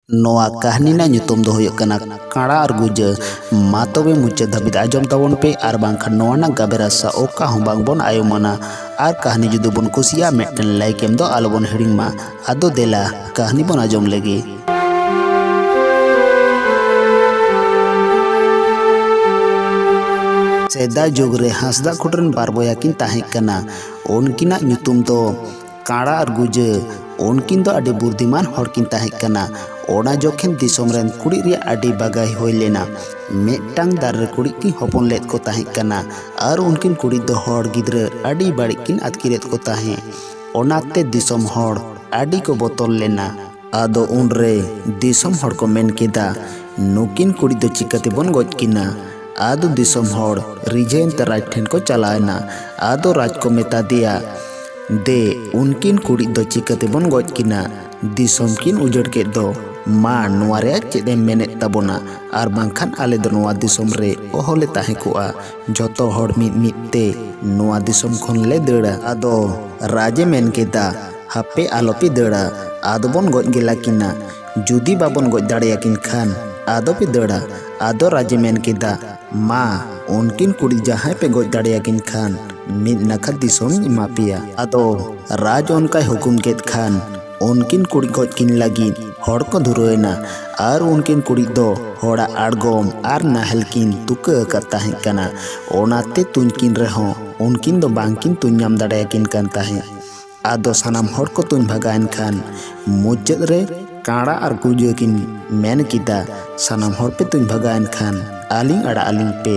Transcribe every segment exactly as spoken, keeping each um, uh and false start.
ᱱᱚᱣᱟ ᱠᱟᱹᱦᱱᱤ ᱨᱮᱱᱟᱜ ᱧᱩᱛᱩᱢ ᱫᱚ ᱦᱩᱭᱩᱜ ᱠᱟᱱᱟ ᱠᱟᱬᱟ ᱟᱨ ᱜᱩᱡᱟᱹ᱾ ᱢᱟ ᱛᱚᱵᱮ ᱢᱩᱪᱟᱹᱫ ᱫᱷᱟᱹᱵᱤᱡ ᱟᱸᱡᱚᱢ ᱛᱟᱵᱚᱱ ᱯᱮ, ᱟᱨ ᱵᱟᱝᱠᱷᱟᱱ ᱱᱚᱣᱟ ᱨᱮᱱᱟᱜ ᱜᱟᱵᱮ ᱨᱟᱥᱟ ᱚᱠᱟ ᱦᱚᱸ ᱵᱟᱝᱵᱚᱱ ᱟᱭᱚᱢᱟᱱᱟ᱾ ᱟᱨ ᱠᱟᱹᱦᱱᱤ ᱡᱩᱫᱤ ᱵᱚᱱ ᱠᱩᱥᱤᱭᱟᱜᱼᱟ, ᱢᱤᱫᱴᱮᱱ ᱞᱟᱭᱤᱠ ᱮᱢ ᱫᱚ ᱟᱞᱚᱵᱚᱱ ᱦᱤᱲᱤᱧ ᱢᱟ᱾ ᱟᱫᱚ ᱫᱮᱞᱟ, ᱠᱟᱹᱦᱱᱤ ᱵᱚᱱ ᱟᱸᱡᱚᱢ ᱞᱮᱜᱮ᱾ ᱥᱮᱫᱟᱭ ᱡᱩᱜᱽ ᱨᱮ ᱦᱟᱸᱥᱫᱟ ᱠᱷᱩᱸᱴ ᱨᱮᱱ ᱵᱟᱨ ᱵᱚᱭᱦᱟ ᱠᱤᱱ ᱛᱟᱦᱮᱸ ᱠᱟᱱᱟ᱾ ᱩᱱᱠᱤᱱᱟᱜ ᱧᱩᱛᱩᱢ ᱫᱚ ᱠᱟᱬᱟ ᱟᱨ ᱜᱩᱡᱟᱹ᱾ ᱩᱱᱠᱤᱱ ᱫᱚ ᱟᱹᱰᱤ ᱵᱩᱨᱫᱷᱤᱢᱟᱱ ᱦᱚᱲ ᱠᱤᱱ ᱛᱟᱦᱮᱸ ᱠᱟᱱᱟ᱾ ᱚᱱᱟ ᱡᱚᱠᱷᱮᱱ ᱫᱤᱥᱚᱢ ᱨᱮᱱ ᱠᱩᱲᱤ ᱨᱮᱭᱟᱜ ᱟᱹᱰᱤ ᱵᱟᱜᱟᱭ ᱦᱩᱭ ᱞᱮᱱᱟ᱾ ᱢᱤᱫᱴᱟᱝ ᱫᱟᱨᱮ ᱨᱮ ᱠᱩᱲᱤ ᱠᱤᱱ ᱦᱚᱯᱚᱱ ᱞᱮᱫ ᱠᱚ ᱛᱟᱦᱮᱸ ᱠᱟᱱᱟ, ᱟᱨ ᱩᱱᱠᱤᱱ ᱠᱩᱲᱤ ᱫᱚ ᱦᱚᱲ ᱜᱤᱫᱽᱨᱟᱹ ᱟᱹᱰᱤ ᱵᱟᱹᱲᱤᱡ ᱠᱤᱱ ᱟᱹᱛᱠᱤᱨᱮᱫ ᱠᱚ ᱛᱟᱦᱮᱸ᱾ ᱚᱱᱟᱛᱮ ᱫᱤᱥᱚᱢ ᱦᱚᱲ ᱟᱹᱰᱤ ᱠᱚ ᱵᱚᱛᱚᱨ ᱞᱮᱱᱟ᱾ ᱟᱫᱚ ᱩᱱᱨᱮ ᱫᱤᱥᱚᱢ ᱦᱚᱲ ᱠᱚ ᱢᱮᱱ ᱠᱮᱫᱟ, "ᱱᱩᱠᱤᱱ ᱠᱩᱲᱤ ᱫᱚ ᱪᱤᱠᱟᱹ ᱛᱮᱵᱚᱱ ᱜᱚᱡ ᱠᱤᱱᱟ?" ᱟᱫᱚ ᱫᱤᱥᱚᱢ ᱦᱚᱲ ᱨᱤᱡᱷᱟᱹᱣᱮᱱ ᱛᱮ ᱨᱟᱡᱽ ᱴᱷᱮᱱ ᱠᱚ ᱪᱟᱞᱟᱣ ᱮᱱᱟ᱾ ᱟᱫᱚ ᱨᱟᱡᱽ ᱠᱚ ᱢᱮᱛᱟ ᱫᱮᱭᱟ, "ᱫᱮ, ᱩᱱᱠᱤᱱ ᱠᱩᱲᱤ ᱫᱚ ᱪᱤᱠᱟᱹ ᱛᱮᱵᱚᱱ ᱜᱚᱡ ᱠᱤᱱᱟ? ᱫᱤᱥᱚᱢ ᱠᱤᱱ ᱩᱡᱟᱹᱲ ᱠᱮᱫ ᱫᱚ᱾ ᱢᱟ, ᱱᱚᱣᱟ ᱨᱮᱭᱟᱜ ᱪᱮᱫ ᱮᱢ ᱢᱮᱱᱮᱫ ᱛᱟᱵᱚᱱᱟ? ᱟᱨ ᱵᱟᱝᱠᱷᱟᱱ ᱟᱞᱮ ᱫᱚ ᱱᱚᱣᱟ ᱫᱤᱥᱚᱢ ᱨᱮ ᱚᱦᱚᱞᱮ ᱛᱟᱦᱮᱸ ᱠᱚᱜᱼᱟ᱾ ᱡᱷᱚᱛᱚ ᱦᱚᱲ ᱢᱤᱫ ᱢᱤᱫ ᱛᱮ ᱱᱚᱣᱟ ᱫᱤᱥᱚᱢ ᱠᱷᱚᱱ ᱞᱮ ᱫᱟᱹᱲᱟ᱾" ᱟᱫᱚ ᱨᱟᱡᱽ ᱮ ᱢᱮᱱ ᱠᱮᱫᱟ, "ᱦᱟᱯᱮ ᱟᱞᱚᱯᱮ ᱫᱟᱹᱲᱟ, ᱟᱫᱚ ᱵᱚᱱ ᱜᱚᱡ ᱜᱮᱞᱟ ᱠᱤᱱᱟ᱾ ᱡᱩᱫᱤ ᱵᱟᱵᱚᱱ ᱜᱚᱡ ᱫᱟᱲᱮᱭᱟᱠᱤᱱ ᱠᱷᱟᱱ ᱟᱫᱚ ᱯᱮ ᱫᱟᱹᱲᱟ᱾" ᱟᱫᱚ ᱨᱟᱡᱽ ᱮ ᱢᱮᱱ ᱠᱮᱫᱟ, "ᱢᱟ, ᱩᱱᱠᱤᱱ ᱠᱩᱲᱤ ᱡᱟᱦᱟᱸᱭ ᱯᱮ ᱜᱚᱡ ᱫᱟᱲᱮᱭᱟᱠᱤᱱ ᱠᱷᱟᱱ ᱢᱤᱫ ᱱᱟᱠᱷᱟ ᱫᱤᱥᱚᱢ ᱤᱧ ᱮᱢᱟ ᱯᱮᱭᱟ᱾" ᱟᱫᱚ ᱨᱟᱡᱽ ᱚᱱᱠᱟᱭ ᱦᱩᱠᱩᱢ ᱠᱮᱫ ᱠᱷᱟᱱ ᱩᱱᱠᱤᱱ ᱠᱩᱲᱤ ᱜᱚᱡ ᱠᱤᱱ ᱞᱟᱹᱜᱤᱫ ᱦᱚᱲ ᱠᱚ ᱫᱷᱩᱨᱟᱹᱣ ᱮᱱᱟ᱾ ᱟᱨ ᱩᱱᱠᱤᱱ ᱠᱩᱲᱤ ᱫᱚ ᱦᱚᱲᱟᱜ ᱟᱬᱜᱚᱢ ᱟᱨ ᱱᱟᱦᱮᱞ ᱠᱤᱱ ᱛᱩᱠᱟᱹ ᱟᱠᱟᱫ ᱛᱟᱦᱮᱸ ᱠᱟᱱᱟ᱾ ᱚᱱᱟᱛᱮ ᱛᱩᱧ ᱠᱤᱱ ᱨᱮᱦᱚᱸ ᱩᱱᱠᱤᱱ ᱫᱚ ᱵᱟᱝ ᱠᱤᱱ ᱛᱩᱧ ᱧᱟᱢ ᱫᱟᱲᱮᱭᱟᱠᱤᱱ ᱠᱟᱱ ᱛᱟᱦᱮᱸᱫ᱾ ᱟᱫᱚ ᱥᱟᱱᱟᱢ ᱦᱚᱲ ᱠᱚ ᱛᱩᱧ ᱵᱷᱟᱜᱟᱣᱮᱱ ᱠᱷᱟᱱ ᱢᱩᱪᱟᱹᱫ ᱨᱮ ᱠᱟᱬᱟ ᱟᱨ ᱜᱩᱡᱟᱹ ᱠᱤᱱ ᱢᱮᱱ ᱠᱮᱫᱟ, "ᱥᱟᱱᱟᱢ ᱦᱚᱲ ᱯᱮ ᱛᱩᱧ ᱵᱷᱟᱜᱟᱣᱮᱱ ᱠᱷᱟᱱ ᱟᱹᱞᱤᱧ ᱟᱲᱟᱜ ᱟᱹᱞᱤᱧ ᱯᱮ᱾"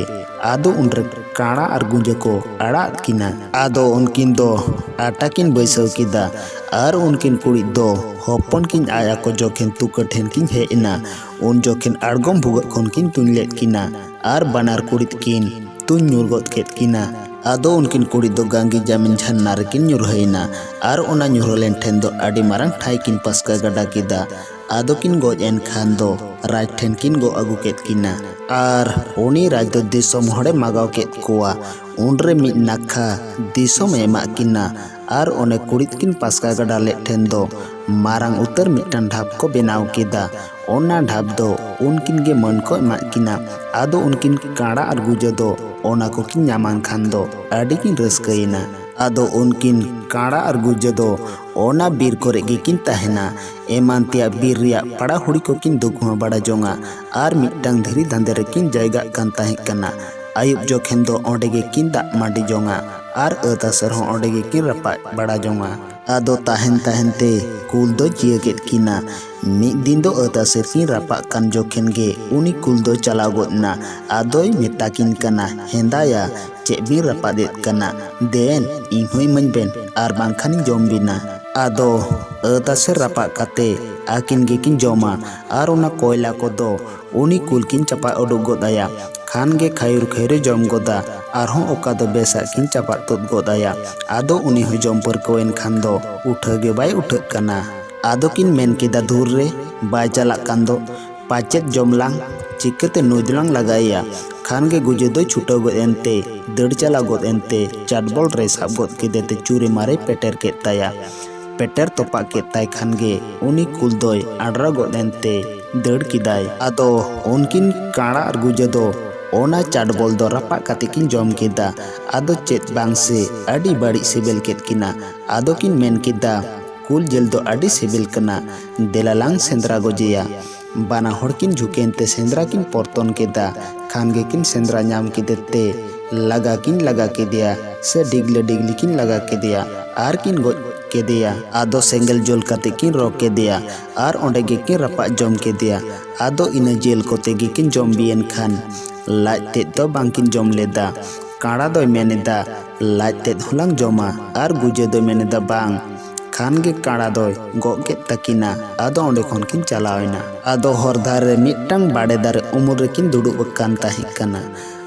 ᱟᱫᱚ ᱩᱱᱨᱮ ᱠᱟᱬᱟ ᱟᱨ ᱜᱩᱡᱟᱹ ᱠᱚ ᱟᱲᱟᱜ ᱠᱤᱱᱟ᱾ ᱟᱫᱚ ᱩᱱᱠᱤᱱ ᱫᱚ ᱟᱴᱟ ᱠᱤᱱ ᱵᱟᱹᱭᱥᱟᱹᱣ ᱠᱮᱫᱟ᱾ ᱟᱨ ᱩᱱᱠᱤᱱ ᱠᱩᱲᱤ ᱫᱚ ᱦᱚᱯᱚᱱ ᱠᱤᱱ ᱟᱭ ᱟᱠᱚ ᱡᱚᱠᱷᱮᱱ ᱛᱩᱠᱟᱹ ᱴᱷᱮᱱ ᱠᱤᱱ ᱦᱮᱡ ᱮᱱᱟ, ᱩᱱ ᱡᱚᱠᱷᱮᱱ ᱟᱬᱜᱚᱢ ᱵᱷᱩᱜᱟᱹᱜ ᱠᱷᱚᱱ ᱠᱤᱱ ᱛᱩᱧ ᱞᱮᱫ ᱠᱤᱱᱟ᱾ ᱟᱨ ᱵᱟᱱᱟᱨ ᱠᱩᱲᱤ ᱠᱤᱱ ᱛᱩᱧ ᱧᱩᱨ ᱜᱚᱫ ᱠᱮᱫ ᱠᱤᱱᱟ᱾ ᱟᱫᱚ ᱩᱱᱠᱤᱱ ᱠᱩᱲᱤ ᱫᱚ ᱜᱟᱝᱜᱤ ᱡᱟᱢᱤᱱ ᱡᱷᱟᱨᱱᱟ ᱨᱮᱠᱤᱱ ᱧᱩᱨᱦᱟᱹᱭᱮᱱᱟ᱾ ᱟᱨ ᱚᱱᱟ ᱧᱩᱨᱦᱟᱹ ᱞᱮᱱ ᱴᱷᱮᱱ ᱫᱚ ᱟᱹᱰᱤ ᱢᱟᱨᱟᱝ ᱴᱷᱟᱭ ᱠᱤᱱ ᱯᱟᱥᱠᱟ ᱜᱟᱰᱟ ᱠᱮᱫᱟ᱾ ᱟᱫᱚ ᱠᱤᱱ ᱜᱚᱡ ᱮᱱ ᱠᱷᱟᱱ ᱫᱚ ᱨᱟᱡᱽ ᱴᱷᱮᱱ ᱠᱤᱱ ᱜᱚᱜ ᱟᱹᱜᱩ ᱠᱮᱫ ᱠᱤᱱᱟ᱾ ᱟᱨ ᱩᱱᱤ ᱨᱟᱡᱽ ᱫᱚ ᱫᱤᱥᱚᱢ ᱦᱚᱲᱮ ᱢᱟᱜᱟᱣ ᱠᱮᱫ ᱠᱚᱣᱟ᱾ ᱩᱱᱨᱮ ᱢᱤᱫ ᱱᱟᱠᱷᱟ ᱫᱤᱥᱚᱢᱮ ᱮᱢᱟᱜ ᱠᱤᱱᱟ᱾ ᱟᱨ ᱚᱱᱮ ᱠᱩᱲᱤᱫ ᱠᱤᱱ ᱯᱟᱥᱠᱟ ᱜᱟᱰᱟ ᱞᱮᱫ ᱴᱷᱮᱱ ᱫᱚ ᱢᱟᱨᱟᱝ ᱩᱛᱟᱹᱨ ᱢᱤᱫᱴᱟᱝ ᱰᱷᱟᱯ ᱠᱚ ᱵᱮᱱᱟᱣ ᱠᱮᱫᱟ᱾ ᱚᱱᱟ ᱰᱷᱟᱯ ᱫᱚ ᱩᱱᱠᱤᱱ ᱜᱮ ᱢᱟᱹᱱ ᱠᱚ ᱮᱢᱟᱫ ᱠᱤᱱᱟ᱾ ᱟᱫᱚ ᱩᱱᱠᱤᱱ ᱠᱟᱬᱟ ᱟᱨ ᱜᱩᱡᱟᱹ ᱫᱚ ᱚᱱᱟ ᱠᱚᱠᱤᱱ ᱧᱟᱢᱟᱱ ᱠᱷᱟᱱ ᱫᱚ ᱟᱹᱰᱤ ᱠᱤᱱ ᱨᱟᱹᱥᱠᱟᱹᱭᱮᱱᱟ᱾ ᱟᱫᱚ ᱩᱱᱠᱤᱱ ᱠᱟᱬᱟ ᱟᱨ ᱜᱩᱡᱟᱹ ᱫᱚ ᱚᱱᱟ ᱵᱤᱨ ᱠᱚᱨᱮ ᱜᱮᱠᱤᱱ ᱛᱟᱦᱮᱱᱟ᱾ ᱮᱢᱟᱱ ᱛᱮᱭᱟᱜ ᱵᱤᱨ ᱨᱮᱭᱟᱜ ᱯᱟᱲᱟ ᱦᱩᱲᱤ ᱠᱚᱠᱤᱱ ᱫᱩᱠᱷᱩᱣᱟᱹ ᱵᱟᱲᱟ ᱡᱚᱝᱟ ᱟᱨ ᱢᱤᱫᱴᱟᱝ ᱫᱷᱤᱨᱤ ᱫᱟᱸᱫᱮ ᱨᱮᱠᱤᱱ ᱡᱟᱭᱜᱟᱜ ᱠᱟᱱ ᱛᱟᱦᱮᱸ ᱠᱟᱱᱟ᱾ ᱟᱹᱭᱩᱵ ᱡᱚᱠᱷᱮᱱ ᱫᱚ ᱚᱸᱰᱮ ᱜᱮᱠᱤᱱ ᱫᱟᱜ ᱢᱟᱹᱰᱤ ᱡᱚᱝᱟ ᱟᱨ ᱟᱹᱛ ᱟᱥᱮᱨ ᱦᱚᱸ ᱚᱸᱰᱮ ᱜᱮᱠᱤᱱ ᱨᱟᱯᱟᱜ ᱵᱟᱲᱟ ᱡᱚᱝᱟ᱾ ᱟᱫᱚ ᱛᱟᱦᱮᱱ ᱛᱟᱦᱮᱱ ᱛᱮ ᱠᱩᱞ ᱫᱚ ᱪᱤᱭᱟᱹ ᱠᱮᱫ ᱠᱤᱱᱟ᱾ ᱢᱤᱫ ᱫᱤᱱ ᱫᱚ ᱟᱹᱛ ᱟᱥᱮᱨ ᱠᱤᱱ ᱨᱟᱯᱟᱜ ᱠᱟᱱ ᱡᱚᱠᱷᱮᱱ ᱜᱮ ᱩᱱᱤ ᱠᱩᱞ ᱫᱚ ᱪᱟᱞᱟᱣ ᱜᱚᱫ ᱮᱱᱟ᱾ ᱟᱫᱚᱭ ᱢᱮᱛᱟ ᱠᱤᱱ ᱠᱟᱱᱟ, "ᱦᱮᱸᱫᱟᱭᱟ, ᱪᱮᱫ ᱵᱤᱱ ᱨᱟᱯᱟᱜ ᱮᱫ ᱠᱟᱱᱟ? ᱫᱮᱱ, ᱤᱧ ᱦᱚᱸ ᱤᱢᱟᱹᱧ ᱵᱮᱱ, ᱟᱨ ᱵᱟᱝᱠᱷᱟᱱᱤᱧ ᱡᱚᱢ ᱵᱤᱱᱟ᱾" ᱟᱫᱚ ᱟᱹᱛ ᱟᱥᱮᱨ ᱨᱟᱯᱟᱜ ᱠᱟᱛᱮ ᱟᱹᱠᱤᱱ ᱜᱮᱠᱤᱱ ᱡᱚᱢᱟ᱾ ᱟᱨ ᱚᱱᱟ ᱠᱚᱭᱞᱟ ᱠᱚᱫᱚ ᱩᱱᱤ ᱠᱩᱞ ᱠᱤᱱ ᱪᱟᱯᱟᱫ ᱩᱰᱩᱠ ᱜᱚᱫ ᱟᱭᱟ᱾ ᱠᱷᱟᱱ ᱜᱮ ᱠᱷᱟᱹᱭᱩᱨ ᱠᱷᱟᱹᱭᱩᱨᱮ ᱡᱚᱢ ᱜᱚᱫᱟ᱾ ᱟᱨᱦᱚᱸ ᱚᱠᱟ ᱫᱚ ᱵᱮᱥᱟᱜ ᱠᱤᱱ ᱪᱟᱯᱟᱫ ᱛᱩᱫ ᱜᱚᱫ ᱟᱭᱟ᱾ ᱟᱫᱚ ᱩᱱᱤ ᱦᱚᱸ ᱡᱚᱢ ᱯᱟᱹᱨᱠᱟᱹᱣᱮᱱ ᱠᱷᱟᱱ ᱫᱚ ᱩᱴᱷᱟᱹ ᱜᱮ ᱵᱟᱭ ᱩᱴᱷᱟᱹᱜ ᱠᱟᱱᱟ᱾ ᱟᱫᱚ ᱠᱤᱱ ᱢᱮᱱ ᱠᱮᱫᱟ, "ᱫᱷᱩᱨ ᱨᱮ, ᱵᱟᱭ ᱪᱟᱞᱟᱜ ᱠᱟᱱ ᱫᱚ, ᱯᱟᱪᱮᱫ ᱡᱚᱢ ᱞᱟᱝ, ᱪᱤᱠᱟᱹᱛᱮ ᱱᱩᱭ ᱫᱚᱞᱟᱝ ᱞᱟᱜᱟᱭᱮᱭᱟ?" ᱠᱷᱟᱱ ᱜᱮ ᱜᱩᱡᱟᱹ ᱫᱚᱭ ᱪᱷᱩᱴᱟᱹᱣ ᱜᱚᱫ ᱮᱱᱛᱮ, ᱫᱟᱹᱲ ᱪᱟᱞᱟᱣ ᱜᱚᱫ ᱮᱱᱛᱮ, ᱪᱟᱴᱵᱚᱞ ᱨᱮ ᱥᱟᱵ ᱜᱚᱫ ᱠᱮᱫᱮ ᱛᱮ ᱪᱩᱨᱤ ᱢᱟᱨᱮ ᱯᱮᱴᱮᱨ ᱠᱮᱫ ᱛᱟᱭᱟ᱾ ᱯᱮᱴᱮᱨ ᱛᱚᱯᱟᱜ ᱠᱮᱫ ᱛᱟᱭ ᱠᱷᱟᱱ ᱜᱮ ᱩᱱᱤ ᱠᱩᱞ ᱫᱚᱭ ᱟᱰᱨᱟ ᱜᱚᱫ ᱮᱱᱛᱮ ᱫᱟᱹᱲ ᱠᱮᱫᱟᱭ᱾ ᱟᱫᱚ ᱩᱱᱠᱤᱱ ᱠᱟᱬᱟ ᱟᱨ ᱜᱩᱡᱟᱹ ᱫᱚ ᱚᱱᱟ ᱪᱟᱴᱵᱚᱞ ᱫᱚ ᱨᱟᱯᱟᱜ ᱠᱟᱛᱮ ᱠᱤᱱ ᱡᱚᱢ ᱠᱮᱫᱟ᱾ ᱟᱫᱚ ᱪᱮᱫ ᱵᱟᱝ ᱥᱮ ᱟᱹᱰᱤ ᱵᱟᱹᱲᱤᱡ ᱥᱤᱵᱤᱞ ᱠᱮᱫ ᱠᱤᱱᱟ᱾ ᱟᱫᱚ ᱠᱤᱱ ᱢᱮᱱ ᱠᱮᱫᱟ, "ᱠᱩᱞ ᱡᱤᱞ ᱫᱚ ᱟᱹᱰᱤ ᱥᱤᱵᱤᱞ ᱠᱟᱱᱟ, ᱫᱮᱞᱟ ᱞᱟᱝ ᱥᱮᱸᱫᱽᱨᱟ ᱜᱚᱡᱮᱭᱟ᱾" ᱵᱟᱱᱟ ᱦᱚᱲ ᱠᱤᱱ ᱡᱷᱩᱠᱮᱱ ᱛᱮ ᱥᱮᱸᱫᱽᱨᱟ ᱠᱤᱱ ᱯᱚᱨᱛᱚᱱ ᱠᱮᱫᱟ᱾ ᱠᱷᱟᱱ ᱜᱮᱠᱤᱱ ᱥᱮᱸᱫᱽᱨᱟ ᱧᱟᱢ ᱠᱮᱫᱮ ᱛᱮ ᱞᱟᱜᱟ ᱠᱤᱱ ᱞᱟᱜᱟ ᱠᱮᱫᱮᱭᱟ ᱥᱮ ᱰᱤᱜᱽᱞᱟᱹ ᱰᱤᱜᱽᱞᱤ ᱠᱤᱱ ᱞᱟᱜᱟ ᱠᱮᱫᱮᱭᱟ ᱟᱨ ᱠᱤᱱ ᱜᱚᱡ ᱠᱮᱫᱮᱭᱟ᱾ ᱟᱫᱚ ᱥᱮᱸᱜᱮᱞ ᱡᱩᱞ ᱠᱟᱛᱮ ᱠᱤᱱ ᱨᱚ ᱠᱮᱫᱮᱭᱟ ᱟᱨ ᱚᱸᱰᱮ ᱜᱮᱠᱤᱱ ᱨᱟᱯᱟᱜ ᱡᱚᱢ ᱠᱮᱫᱮᱭᱟ᱾ ᱟᱫᱚ ᱤᱱᱟᱹ ᱡᱤᱞ ᱠᱚᱛᱮ ᱜᱮᱠᱤᱱ ᱡᱚᱢ ᱵᱤᱭᱮᱱ ᱠᱷᱟᱱ ᱞᱟᱡ ᱛᱮᱫ ᱫᱚ ᱵᱟᱝᱠᱤᱱ ᱡᱚᱢ ᱞᱮᱫᱟ᱾ ᱠᱟᱬᱟ ᱫᱚᱭ ᱢᱮᱱ ᱮᱫᱟ, "ᱞᱟᱡ ᱛᱮᱫ ᱦᱚᱸᱞᱟᱝ ᱡᱚᱢᱟ", ᱟᱨ ᱜᱩᱡᱟᱹ ᱫᱚᱭ ᱢᱮᱱ ᱮᱫᱟ, "ᱵᱟᱝ᱾" ᱠᱷᱟᱱ ᱜᱮ ᱠᱟᱬᱟ ᱫᱚᱭ ᱜᱚᱜ ᱠᱮᱫ ᱛᱟᱹᱠᱤᱱᱟ᱾ ᱟᱫᱚ ᱚᱸᱰᱮ ᱠᱷᱚᱱ ᱠᱤᱱ ᱪᱟᱞᱟᱣ ᱮᱱᱟ᱾ ᱟᱫᱚ ᱦᱚᱨ ᱫᱷᱟᱨᱮ ᱨᱮ ᱢᱤᱫᱴᱟᱝ ᱵᱟᱲᱮ ᱫᱟᱨᱮ ᱩᱢᱩᱞ ᱨᱮᱠᱤᱱ ᱫᱩᱲᱩᱵ ᱟᱠᱟᱱ ᱛᱟᱦᱮᱸ ᱠᱟᱱᱟ᱾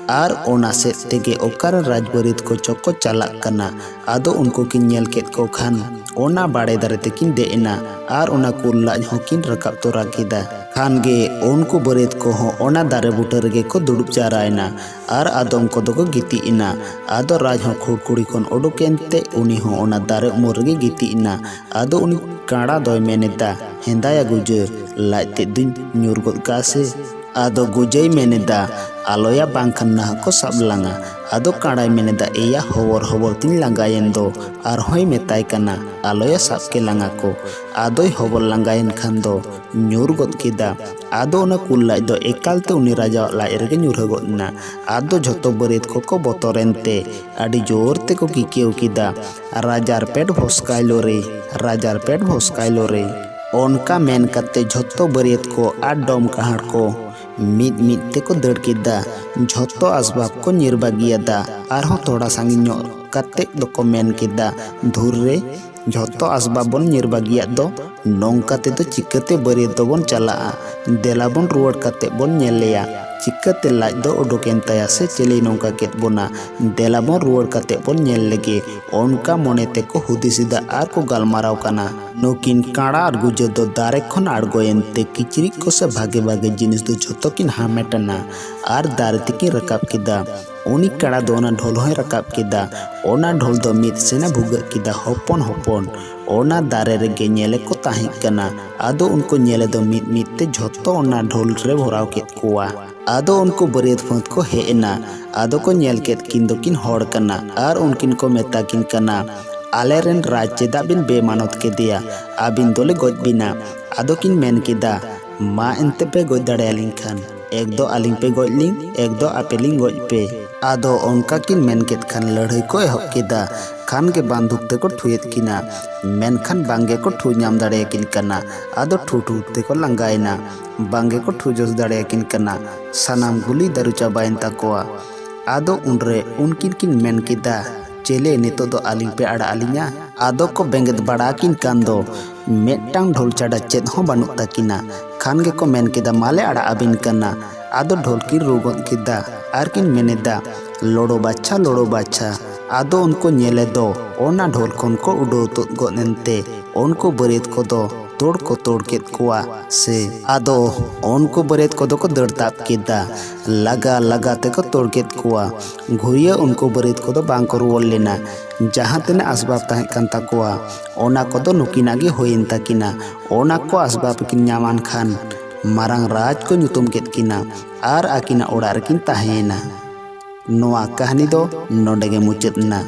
ᱟᱨ ᱚᱱᱟ ᱥᱮᱫ ᱛᱮᱜᱮ ᱚᱠᱟᱨᱮ ᱨᱟᱡᱽ ᱵᱟᱹᱨᱭᱟᱹᱛ ᱠᱚ ᱪᱚᱠᱚ ᱪᱟᱞᱟᱜ ᱠᱟᱱᱟ᱾ ᱟᱫᱚ ᱩᱱᱠᱩ ᱠᱤᱱ ᱧᱮᱞ ᱠᱮᱫ ᱠᱚ ᱠᱷᱟᱱ ᱚᱱᱟ ᱵᱟᱲᱮ ᱫᱟᱨᱮ ᱛᱮᱠᱤᱱ ᱫᱮᱡ ᱮᱱᱟ ᱟᱨ ᱚᱱᱟ ᱠᱩᱞ ᱞᱟᱡ ᱦᱚᱸᱠᱤᱱ ᱨᱟᱠᱟᱵ ᱛᱚᱨᱟ ᱠᱮᱫᱟ᱾ ᱠᱷᱟᱱ ᱜᱮ ᱩᱱᱠᱩ ᱵᱟᱹᱨᱭᱟᱹᱛ ᱠᱚᱦᱚᱸ ᱚᱱᱟ ᱫᱟᱨᱮ ᱵᱩᱴᱟᱹ ᱨᱮᱜᱮ ᱠᱚ ᱫᱩᱲᱩᱵ ᱡᱟᱣᱨᱟᱭᱮᱱᱟ ᱟᱨ ᱟᱫᱚᱢ ᱠᱚᱫᱚ ᱠᱚ ᱜᱤᱛᱤᱡ ᱮᱱᱟ᱾ ᱟᱫᱚ ᱨᱟᱡᱽ ᱦᱚᱸ ᱠᱷᱩᱲᱠᱩᱲᱤ ᱠᱷᱚᱱ ᱚᱰᱚᱠ ᱮᱱᱛᱮ ᱩᱱᱤ ᱦᱚᱸ ᱚᱱᱟ ᱫᱟᱨᱮ ᱩᱢᱩᱞ ᱨᱮᱜᱮ ᱜᱤᱛᱤᱡ ᱮᱱᱟ᱾ ᱟᱫᱚ ᱩᱱᱤ ᱠᱟᱬᱟ ᱫᱚᱭ ᱢᱮᱱ ᱮᱫᱟ, "ᱦᱮᱸᱫᱟᱭᱟ ᱜᱩᱡᱟᱹ, ᱞᱟᱡ ᱛᱮᱫ ᱫᱩᱧ ᱧᱩᱨ ᱜᱚᱫ ᱠᱟᱜᱼᱟ ᱥᱮ?" ᱟᱫᱚ ᱜᱩᱡᱟᱹᱭ ᱢᱮᱱ ᱮᱫᱟ, "ᱟᱞᱚᱭᱟ, ᱵᱟᱝᱠᱷᱟᱱ ᱱᱟᱦᱟᱜ ᱠᱚ ᱥᱟᱵ ᱞᱟᱝᱟ᱾" ᱟᱫᱚ ᱠᱟᱬᱟᱭ ᱢᱮᱱ ᱮᱫᱟ, "ᱮᱭᱟ, ᱦᱚᱵᱚᱨ ᱦᱚᱵᱚᱨ ᱛᱤᱧ ᱞᱟᱸᱜᱟᱭᱮᱱ ᱫᱚ", ᱟᱨᱦᱚᱸᱭ ᱢᱮᱛᱟᱭ ᱠᱟᱱᱟ, "ᱟᱞᱚᱭᱟ, ᱥᱟᱵ ᱠᱮ ᱞᱟᱝᱟ ᱠᱚ᱾" ᱟᱫᱚᱭ ᱦᱚᱵᱚᱨ ᱞᱟᱸᱜᱟᱭᱮᱱ ᱠᱷᱟᱱ ᱫᱚ ᱧᱩᱨ ᱜᱚᱫ ᱠᱮᱫᱟ᱾ ᱟᱫᱚ ᱚᱱᱟ ᱠᱩᱞ ᱞᱟᱡ ᱫᱚ ᱮᱠᱟᱞ ᱛᱮ ᱩᱱᱤ ᱨᱟᱡᱟᱣᱟᱜ ᱞᱟᱡ ᱨᱮᱜᱮ ᱧᱩᱨᱦᱟᱹ ᱜᱚᱫ ᱮᱱᱟ᱾ ᱟᱫᱚ ᱡᱷᱚᱛᱚ ᱵᱟᱹᱨᱭᱟᱹᱛ ᱠᱚᱠᱚ ᱵᱚᱛᱚᱨᱮᱱ ᱛᱮ ᱟᱹᱰᱤ ᱡᱳᱨ ᱛᱮᱠᱚ ᱠᱤᱠᱭᱟᱹᱣ ᱠᱮᱫᱟ, "ᱨᱟᱡᱟᱨ ᱯᱮᱴ ᱵᱷᱚᱥᱠᱟᱭᱞᱳ ᱨᱮ, ᱨᱟᱡᱟᱨ ᱯᱮᱴ ᱵᱷᱚᱥᱠᱟᱭᱞᱳ ᱨᱮ᱾" ᱚᱱᱠᱟ ᱢᱮᱱ ᱠᱟᱛᱮ ᱡᱷᱚᱛᱚ ᱵᱟᱹᱨᱭᱟᱹᱛ ᱠᱚ ᱟᱨ ᱰᱚᱢ ᱠᱟᱦᱟᱲ ᱠᱚ ᱢᱤᱫ ᱢᱤᱫ ᱛᱮᱠᱚ ᱫᱟᱹᱲ ᱠᱮᱫᱟ᱾ ᱡᱷᱚᱛᱚ ᱟᱥᱵᱟᱵ ᱠᱚ ᱧᱤᱨ ᱵᱟᱹᱜᱤᱭᱟᱫᱟ᱾ ᱟᱨᱦᱚᱸ ᱛᱷᱚᱲᱟ ᱥᱟᱺᱜᱤᱧ ᱧᱚᱜ ᱠᱟᱛᱮ ᱫᱚᱠᱚ ᱢᱮᱱ ᱠᱮᱫᱟ, "ᱫᱷᱩᱨ ᱨᱮ, ᱡᱷᱚᱛᱚ ᱟᱥᱵᱟᱵ ᱵᱚᱱ ᱧᱤᱨ ᱵᱟᱹᱜᱤᱭᱟᱫ ᱫᱚ, ᱱᱚᱝᱠᱟ ᱛᱮᱫᱚ ᱪᱤᱠᱟᱹᱛᱮ ᱵᱟᱹᱨᱭᱟᱹᱛ ᱫᱚᱵᱚᱱ ᱪᱟᱞᱟᱜᱼᱟ? ᱫᱮᱞᱟ ᱵᱚᱱ ᱨᱩᱣᱟᱹᱲ ᱠᱟᱛᱮ ᱵᱚᱱ ᱧᱮᱞ ᱞᱮᱭᱟ, ᱪᱤᱠᱟᱹᱛᱮ ᱞᱟᱡ ᱫᱚ ᱩᱰᱩᱠᱮᱱ ᱛᱟᱭᱟ ᱥᱮ ᱪᱤᱞᱤ ᱱᱚᱝᱠᱟ ᱠᱮᱫ ᱵᱚᱱᱟ? ᱫᱮᱞᱟ ᱵᱚᱱ ᱨᱩᱣᱟᱹᱲ ᱠᱟᱛᱮ ᱵᱚᱱ ᱧᱮᱞ ᱞᱮᱜᱮ᱾" ᱚᱱᱠᱟ ᱢᱚᱱᱮ ᱛᱮᱠᱚ ᱦᱩᱫᱤᱥ ᱮᱫᱟ ᱟᱨ ᱠᱚ ᱜᱟᱞᱢᱟᱨᱟᱣ ᱠᱟᱱᱟ᱾ ᱱᱩᱠᱤᱱ ᱠᱟᱬᱟ ᱟᱨ ᱜᱩᱡᱟᱹ ᱫᱚ ᱫᱟᱨᱮ ᱠᱷᱚᱱ ᱟᱬᱜᱚᱭᱮᱱ ᱛᱮ ᱠᱤᱪᱨᱤᱡ ᱠᱚ ᱥᱮ ᱵᱷᱟᱜᱮ ᱵᱷᱟᱜᱮ ᱡᱤᱱᱤᱥ ᱫᱚ ᱡᱷᱚᱛᱚ ᱠᱤᱱ ᱦᱟᱢᱮᱴ ᱮᱱᱟ ᱟᱨ ᱫᱟᱨᱮ ᱛᱮᱠᱤᱱ ᱨᱟᱠᱟᱵ ᱠᱮᱫᱟ᱾ ᱩᱱᱤ ᱠᱟᱬᱟ ᱫᱚ ᱚᱱᱟ ᱰᱷᱳᱞ ᱦᱚᱸᱭ ᱨᱟᱠᱟᱵ ᱠᱮᱫᱟ᱾ ᱚᱱᱟ ᱰᱷᱳᱞ ᱫᱚ ᱢᱤᱫ ᱥᱮᱱᱮ ᱵᱷᱩᱜᱟᱹᱜ ᱠᱮᱫᱟ ᱦᱚᱯᱚᱱ ᱦᱚᱯᱚᱱ᱾ ᱚᱱᱟ ᱫᱟᱨᱮ ᱨᱮᱜᱮ ᱧᱮᱞᱮ ᱠᱚ ᱛᱟᱦᱮᱸ ᱠᱟᱱᱟ᱾ ᱟᱫᱚ ᱩᱱᱠᱩ ᱧᱮᱞᱮ ᱫᱚ ᱢᱤᱫ ᱢᱤᱫ ᱛᱮ ᱡᱷᱚᱛᱚ ᱚᱱᱟ ᱰᱷᱳᱞ ᱨᱮ ᱵᱷᱚᱨᱟᱣ ᱠᱮᱫ ᱠᱚᱣᱟ᱾ ᱟᱫᱚ ᱩᱱᱠᱩ ᱵᱟᱹᱨᱭᱟᱹᱛ ᱯᱷᱟᱹᱫ ᱠᱚ ᱦᱮᱡ ᱮᱱᱟ᱾ ᱟᱫᱚ ᱠᱚ ᱧᱮᱞ ᱠᱮᱫ ᱠᱤᱱ ᱫᱚᱠᱤᱱ ᱦᱚᱲ ᱠᱟᱱᱟ ᱟᱨ ᱩᱱᱠᱤᱱ ᱠᱚ ᱢᱮᱛᱟ ᱠᱤᱱ ᱠᱟᱱᱟ, "ᱟᱞᱮᱨᱮᱱ ᱨᱟᱡᱽ ᱪᱮᱫᱟᱜ ᱵᱤᱱ ᱵᱮᱢᱟᱱᱚᱛ ᱠᱮᱫᱮᱭᱟ? ᱟᱹᱵᱤᱱ ᱫᱚᱞᱮ ᱜᱚᱡ ᱵᱤᱱᱟ᱾" ᱟᱫᱚ ᱠᱤᱱ ᱢᱮᱱ ᱠᱮᱫᱟ, "ᱢᱟ ᱮᱱᱛᱮ ᱯᱮ ᱜᱚᱡ ᱫᱟᱲᱮᱭᱟᱞᱤᱧ ᱠᱷᱟᱱ, ᱮᱠ ᱫᱚ ᱟᱹᱞᱤᱧ ᱯᱮ ᱜᱚᱡ ᱞᱤᱧ, ᱮᱠ ᱫᱚ ᱟᱯᱮ ᱞᱤᱧ ᱜᱚᱡ ᱯᱮ᱾" ᱟᱫᱚ ᱚᱱᱠᱟ ᱠᱤᱱ ᱢᱮᱱ ᱠᱮᱫ ᱠᱷᱟᱱ ᱞᱟᱹᱲᱦᱟᱹᱭ ᱠᱚ ᱮᱦᱚᱵ ᱠᱮᱫᱟ᱾ ᱠᱷᱟᱱ ᱜᱮ ᱵᱟᱱᱫᱩᱠ ᱛᱮᱠᱚ ᱴᱷᱩᱭᱮᱫ ᱠᱤᱱᱟ, ᱢᱮᱱᱠᱷᱟᱱ ᱵᱟᱝ ᱜᱮᱠᱚ ᱴᱷᱩ ᱧᱟᱢ ᱫᱟᱲᱮᱭᱟᱠᱤᱱ ᱠᱟᱱᱟ᱾ ᱟᱫᱚ ᱴᱷᱩ ᱴᱷᱩ ᱛᱮᱠᱚ ᱞᱟᱸᱜᱟᱭᱮᱱᱟ, ᱵᱟᱝ ᱜᱮᱠᱚ ᱴᱷᱩ ᱡᱚᱥ ᱫᱟᱲᱮᱭᱟᱠᱤᱱ ᱠᱟᱱᱟ᱾ ᱥᱟᱱᱟᱢ ᱜᱩᱞᱤ ᱫᱟᱹᱨᱩ ᱪᱟᱵᱟᱭᱮᱱ ᱛᱟᱠᱚᱣᱟ᱾ ᱟᱫᱚ ᱩᱱᱨᱮ ᱩᱱᱠᱤᱱ ᱠᱤᱱ ᱢᱮᱱ ᱠᱮᱫᱟ, "ᱪᱮᱞᱮ, ᱱᱤᱛᱚᱜ ᱫᱚ ᱟᱹᱞᱤᱧ ᱯᱮ ᱟᱲᱟᱜ ᱟᱹᱞᱤᱧᱟ?" ᱟᱫᱚ ᱠᱚ ᱵᱮᱸᱜᱮᱫ ᱵᱟᱲᱟ ᱟᱹᱠᱤᱱ ᱠᱟᱱ ᱫᱚ ᱢᱤᱫᱴᱟᱝ ᱰᱷᱳᱞ ᱪᱷᱟᱰᱟ ᱪᱮᱫ ᱦᱚᱸ ᱵᱟᱹᱱᱩᱜ ᱛᱟᱹᱠᱤᱱᱟ᱾ ᱠᱷᱟᱱ ᱜᱮᱠᱚ ᱢᱮᱱ ᱠᱮᱫᱟ, "ᱢᱟᱞᱮ ᱟᱲᱟᱜ ᱟᱹᱵᱤᱱ ᱠᱟᱱᱟ, ᱟᱫᱚ ᱰᱷᱳᱞ ᱠᱤᱱ ᱨᱩ ᱜᱚᱫ ᱠᱮᱫᱟ ᱟᱨ ᱠᱤᱱ ᱢᱮᱱᱮᱫᱟ, "ᱞᱚᱲᱚ ᱵᱟᱪᱷᱟ, ᱞᱚᱲᱚ ᱵᱟᱪᱷᱟ!" ᱟᱫᱚ ᱩᱱᱠᱩ ᱧᱮᱞᱮ ᱫᱚ ᱚᱱᱟ ᱰᱷᱳᱞ ᱠᱷᱚᱱ ᱠᱚ ᱩᱰᱟᱹᱣ ᱛᱩᱫ ᱜᱚᱫ ᱮᱱᱛᱮ ᱩᱱᱠᱩ ᱵᱟᱹᱨᱭᱟᱹᱛ ᱠᱚᱫᱚ ᱛᱳᱲ ᱠᱚ ᱛᱳᱲ ᱠᱮᱫ ᱠᱚᱣᱟ ᱥᱮ᱾ ᱟᱫᱚ ᱩᱱᱠᱩ ᱵᱟᱹᱨᱭᱟᱹᱛ ᱠᱚᱫᱚ ᱠᱚ ᱫᱟᱹᱲ ᱛᱟᱵ ᱠᱮᱫᱟ, ᱞᱟᱜᱟ ᱞᱟᱜᱟ ᱛᱮᱠᱚ ᱛᱳᱲ ᱠᱮᱫ ᱠᱚᱣᱟ᱾ ᱜᱷᱩᱨᱭᱟᱹ ᱩᱱᱠᱩ ᱵᱟᱹᱨᱭᱟᱹᱛ ᱠᱚᱫᱚ ᱵᱟᱝ ᱠᱚ ᱨᱩᱣᱟᱹᱲ ᱞᱮᱱᱟ᱾ ᱡᱟᱦᱟᱸ ᱛᱤᱱᱟᱹᱜ ᱟᱥᱵᱟᱵ ᱛᱟᱦᱮᱸ ᱠᱟᱱ ᱛᱟᱠᱚᱣᱟ, ᱚᱱᱟ ᱠᱚᱫᱚ ᱱᱩᱠᱤᱱᱟᱜ ᱜᱮ ᱦᱩᱭᱮᱱ ᱛᱟᱹᱠᱤᱱᱟ᱾ ᱚᱱᱟ ᱠᱚ ᱟᱥᱵᱟᱵ ᱠᱤᱱ ᱧᱟᱢᱟᱱ ᱠᱷᱟᱱ ᱢᱟᱨᱟᱝ ᱨᱟᱡᱽ ᱠᱚ ᱧᱩᱛᱩᱢ ᱠᱮᱫ ᱠᱤᱱᱟ ᱟᱨ ᱟᱹᱠᱤᱱᱟᱜ ᱚᱲᱟᱜ ᱨᱮᱠᱤᱱ ᱛᱟᱦᱮᱸᱭᱮᱱᱟ᱾ ᱱᱚᱣᱟ ᱠᱟᱹᱦᱱᱤ ᱫᱚ ᱱᱚᱰᱮ ᱜᱮ ᱢᱩᱪᱟᱹᱫ ᱮᱱᱟ᱾